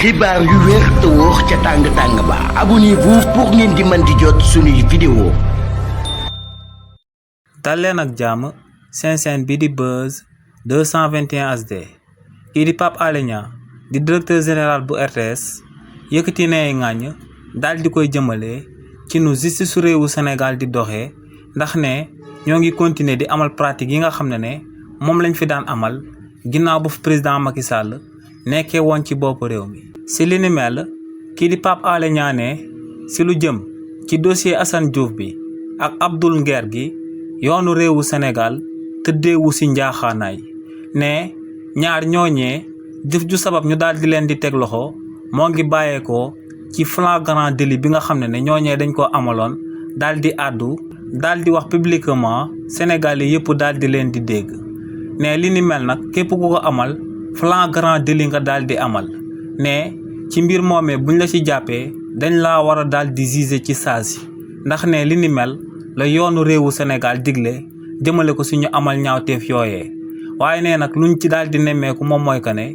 xibaar yu wér te wóor ca tàng-tàng ba abonnez-vous pour ngeen di mën di jot suñuy vidéo. dal leen ak jàmm seen chaîne bi di Buzz 221 HD kii di Pape Alé Niang di directeur général bu RTS yëkkati nay ŋàññ daal di koy jëmale ci nu justice su réewu Sénégal di doxee ndax ne ñoo ngi continuer di amal pratique yi nga xam ne moom lañ fi daan amal ginnaaw bu fi président Macky Sall nekkee woon ci bopp réew mi. si li ni mel kii di Pape Alé Niang ne si lu jëm ci dossier Assane Diouf bi ak Abdoul Nguer gi yoonu réewu Sénégal tëddeewu si njaaxaanaay ne ñaar ñooñee jëf ju sabab ñu daal di leen di teg loxo moo ngi bàyyeekoo ci flagrant délit bi nga xam ne ñooñee dañ ko amaloon daal di àddu daal di wax publiquement Sénégalais yëpp daal di leen di dégg ne li ni mel nag képp ku ko amal flagrant délit nga daal di amal ne ci mbir moomee buñ la ci jàppee dañ laa war a daal di juger ci saasi ndax ne li ni mel la yoonu réewu Sénégal digle jëmale ko suñu amal ñaawteef yooyee waaye nee nag luñ ci daal di nemmeeku moom mooy que ne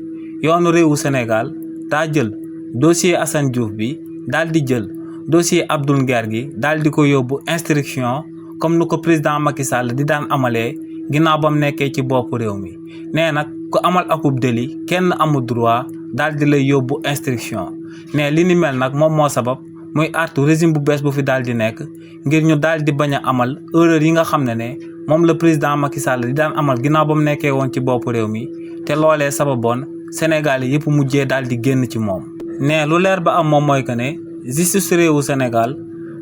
yoonu réewu Sénégal daa jël dossier Assane Diouf bi daal di jël dossier Abdoul Nguer gi daal di ko yóbbu instruction comme nu ko président Macky Sall di daan amalee ginnaaw bam nekkee ci bopp réew mi nee nag ku amal akub délit kenn amul droit daal di lay yóbbu instruction ne li ni mel nag moom moo sabab muy artu régime bu bees bu fi daal di nekk ngir ñu daal di bañ a amal erreur yi nga xam ne moom la président Macky Sall di daan amal ginnaaw ba mu nekkee woon ci bopp réew mi te loolee sababoon Sénégal yëpp mujjee daal di génn ci moom. ne lu leer ba am moom mooy que ne justice réewu Sénégal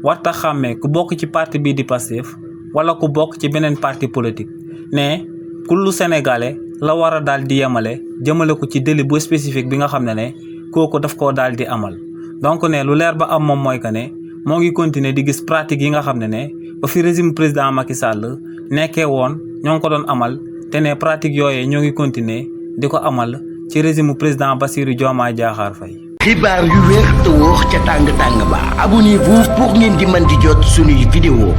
warta xàmmee ku bokk ci parti bii di Pastef wala ku bokk ci beneen parti politique ne kullu sénégalais la war a daal di yemale jëmale ko ci délit bu spécifique bi nga xam ne kooku daf koo daal di amal. donc ne lu leer ba am moom mooy que ne moo ngi continuer di gis pratique yi nga xam ne ba fi régime président Macky Sall nekkee woon ñoo ngi ko doon amal te ne pratique yooyee ñoo ngi continuer di ko amal ci régime président Bassirou Diomaye Diakhar Faye. xibaar yu wér te wóor ca tàng-tàng ba abonnez-vous pour ngeen di mën di jot suñuy vidéo.